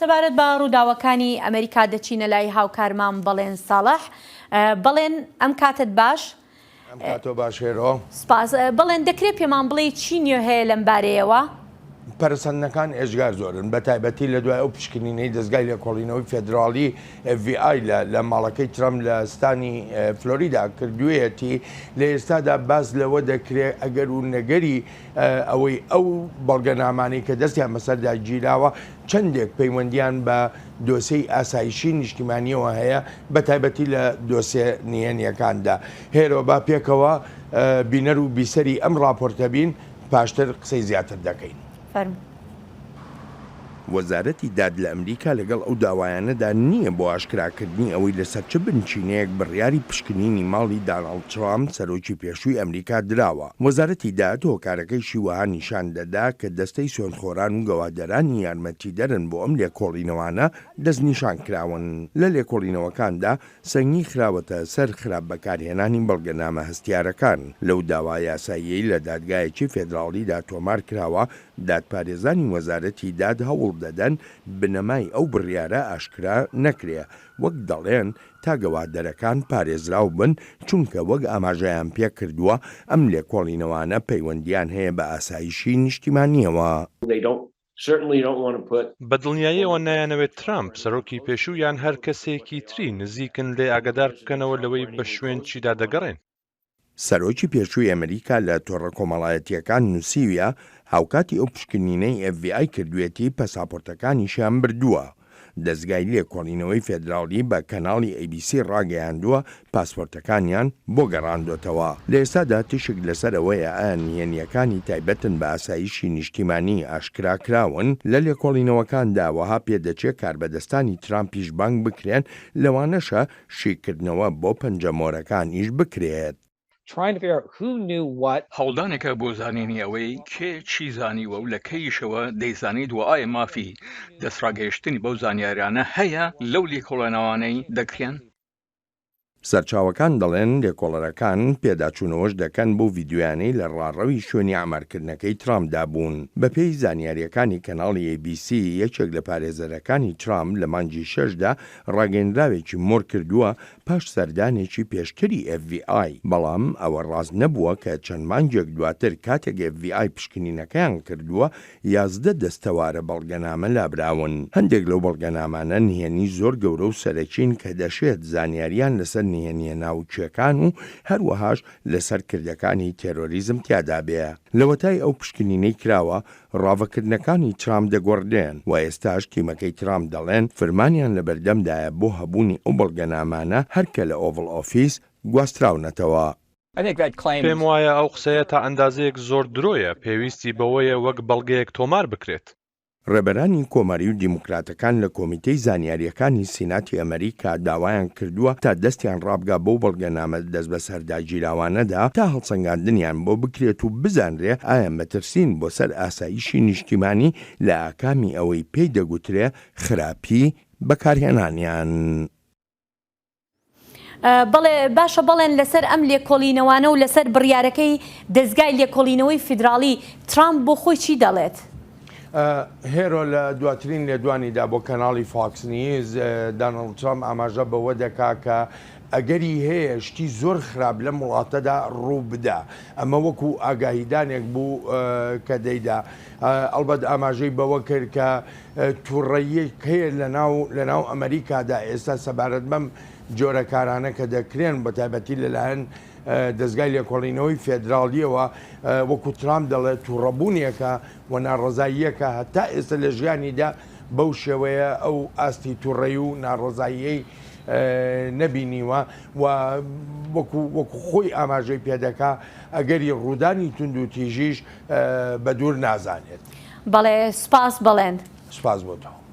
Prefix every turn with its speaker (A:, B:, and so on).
A: سەبارەت بە ڕووداوەکانی ئەمریکا دەچینە لای هاوکارمان بەڵێن ساڵح. بەڵێن ئەم کاتەت باش.
B: ئەم کاتۆ باش هێرۆ.
A: سپاس. بەڵێن دەکرێت پێمان بڵێی چی نوێ هەیە لەم بارەیەوە؟
B: پەرەسەندنەکان ئێجگار زۆرن، بەتایبەتی لە دوای ئەو پشکنینەی دەزگای لێکۆڵینەوەی فێدراڵی، FBI، لە لە ماڵەکەی ترەمپ لە ستانی فلۆریدا کردوویەتی، لە ئێستادا باس لەوە دەکرێت ئەگەر و نەگەری ئەوەی ئەو بەڵگەنامانەی کە دەستیان بەسەردا گیراوە چەندێک پەیوەندیان بە دۆسێی ئاسایشی نیشتیمانیەوە هەیە بەتایبەتی لە دۆسێ نهێنیەکاندا. هێرۆ با پێکەوە بینەر و بیسەری ئەم ڕاپۆرتە بین پاشتر قسەی زیاتر دەکەین.
A: فەرموو.
B: وەزارەتی داد لە ئەمریکا لەگەڵ ئەو داوایانەدا نییە بۆ ئاشکراکردنی ئەوەی لەسەر چ بنچینەیەک بڕیاری پشکنینی ماڵی داناڵد ترامپ، سەرۆکی پێشووی ئەمریکا دراوە. وەزارەتی داد هۆکارەکەیشی وەها نیشان دەدا کە دەستەی سوێندخۆران و گەواهدەرانی یارمەتیدەرن بۆ ئەم لێکۆڵینەوانە دەستنیشان کراون. لە لێکۆڵینەوەکاندا سەنگی خراوەتە سەر خراپ بەکارهێنانی بەڵگەنامە هەستیارەکان. لەو داوا یاساییەی لە دادگایەکی فێدراڵیدا تۆمار کراوە، دادپارێزانی وەزارەتی داد هەوڵ دەدەن بنەمای ئەو بڕیارە ئاشکرا نەکرێ، وەک دەڵێن تا گەواهدەرەکان پارێزراو بن، چونکە وەک ئاماژەیان پێکردووە ئەم لێکۆڵینەوانە پەیوەندییان هەیە بە ئاسایشی نیشتیمانییەوە.
C: بە دڵنیاییەوە نایانەوێت ترامپ، سەرۆکی پێشوو یان هەر کەسێکی تری نزیکن لێ ئاگادار بکەنەوە لەوەی بە شوێن چیدا دەگەڕێن.
B: سەرۆکی پێشووی ئەمریکا لە تۆڕە کۆمەڵایەتییەکان نووسیویە، هاوکاتی ئەو پشکنینەی ئێف بی ئای کردوویەتی پەساپۆرتەکانیشیان بردووە. دەزگای لێکۆڵینەوەی فێدراڵی بە کەناڵی ئەی بی سی ڕاگەیاندووە پاسپۆرتەکانیان بۆ گەڕاندۆتەوە. لە ئێستادا تیشک لەسەر ئەوەیە ئایا نهێنییەکانی تایبەتن بە ئاسایشی نیشتیمانی ئاشکرا کراون. لە لێکۆڵینەوەکاندا وەها پێدەچێ کاربەدەستانی ترامپیش بانگ بکرێن، لەوانەشە شیکردنەوە بۆ پەنجەمۆرەکانیش بکرێت.
D: هەوڵدانێکە بۆ زانینی ئەوەی کێ چی زانیوە و لە کەیشەوە دەیزانیت و ئایا مافی دەستڕاگەیشتنی بەو زانیاریانە هەیە لەو لێکۆڵێنەوانەی دەکرێن؟
B: سەرچاوەکان دەڵێن، لێکۆڵەرەکان پێداچوونەوەش دەکەن بەو ڤیدیۆیانەی لە ڕاڕەوی شوێنی ئامارکردنەکەی ترامپدا بوون. بەپێی زانیارییەکانی کەناڵی ئەی بی سی، یەکێک لە پارێزەرەکانی ترامپ لە مانگی شەشدا ڕاگەیەندراوێکی مۆر کردووە پاش سەردانێکی پێشتری ئێف بی ئای، بەڵام ئەوە ڕاست نەبووە کە چەند مانگێک دواتر کاتێک ئێف بی ئای پشکنینەکەیان کردووە 11 دەستەوارە بەڵگەنامە لابراون. هەندێک لەو بەڵگەنامانە نهێنی زۆر گەورە و سەرەکین کە دەشێت زانیاریان لەسەر نهێنییە ناوکییەکان و هەروەهاش لەسەر کردەکانی تێرۆریزم تیادابێ. لەوەتای ئەو پشکنینەی کراوە ڕاڤەکردنەکانی ترامپ دەگۆڕدرێن و ئێستاش تیمەکەی ترامپ دەڵێن فرمانیان لەبەردەمدایە بۆ هەبوونی ئەو بەڵگەنامانە هەر کە لە ئۆڤڵ ئۆفیس گواستراونەتەوە.
C: پێم وایە ئەو قسەیە تا ئەندازەیەک زۆر درۆیە، پێویستی بەوەیە وەک بەڵگەیەک تۆمار بکرێت.
B: ڕێبەرانی کۆماری و دیموکراتەکان لە کۆمیتەی زانیارییەکانی سیناتی ئەمەریکا داوایان کردووە تا دەستیان ڕابگا بەو بەڵگەنامە دەستبەسەرداگیراوانەدا تا هەڵسەنگاندنیان بۆ بکرێت و بزانرێ ئایا مەترسین بۆ سەر ئاسایشی نیشتیمانی لە ئاکامی ئەوەی پێی دەگوترێ خراپی بەکارهێنانیان.
A: بەڵێ باشە بەڵێن لەسەر ئەم لێکۆڵینەوانە و لەسەر بڕیارەکەی دەزگای لێکۆڵینەوەی فیدراڵی ترامپ بۆ خۆی چی دەڵێت؟
B: هێرۆ لە دواترین لێدوانیدا بۆ کەناڵی فاکس نیوز دانۆڵد ترامپ ئاماژە بەوە دەکا کە ئەگەری هەیە شتی زۆر خراپ لەم وڵاتەدا ڕوو بدا ئەمە وەکو ئاگاهیدانێک بوو کە دەیدا ئەڵبەت ئاماژەی بەوە کرد کە توڕەییەک هەیە لەناو لەناو ئەمەریکادا ئێستا سەبارەت بەم جۆرە کارانە کە دەکرێن بەتایبەتی لەلایەن دەزگای لێکۆڵینەوەی فێدراڵیەوە وەکو ترامپ دەڵێت توڕەبوونێکە و ناڕەزاییەکە هەتا ئێستا لە ژیانیدا بەو شێوەیە ئەو ئاستی توڕەی و ناڕەزاییەی نەبینیوە و وەکو وەکو خۆی ئاماژەی پێدەکا ئەگەری ڕوودانی توندوتیژیش بە دوور نازانێت.
A: بەڵێ سوپاس بەڵێن.
B: سوپاس بۆ تۆ.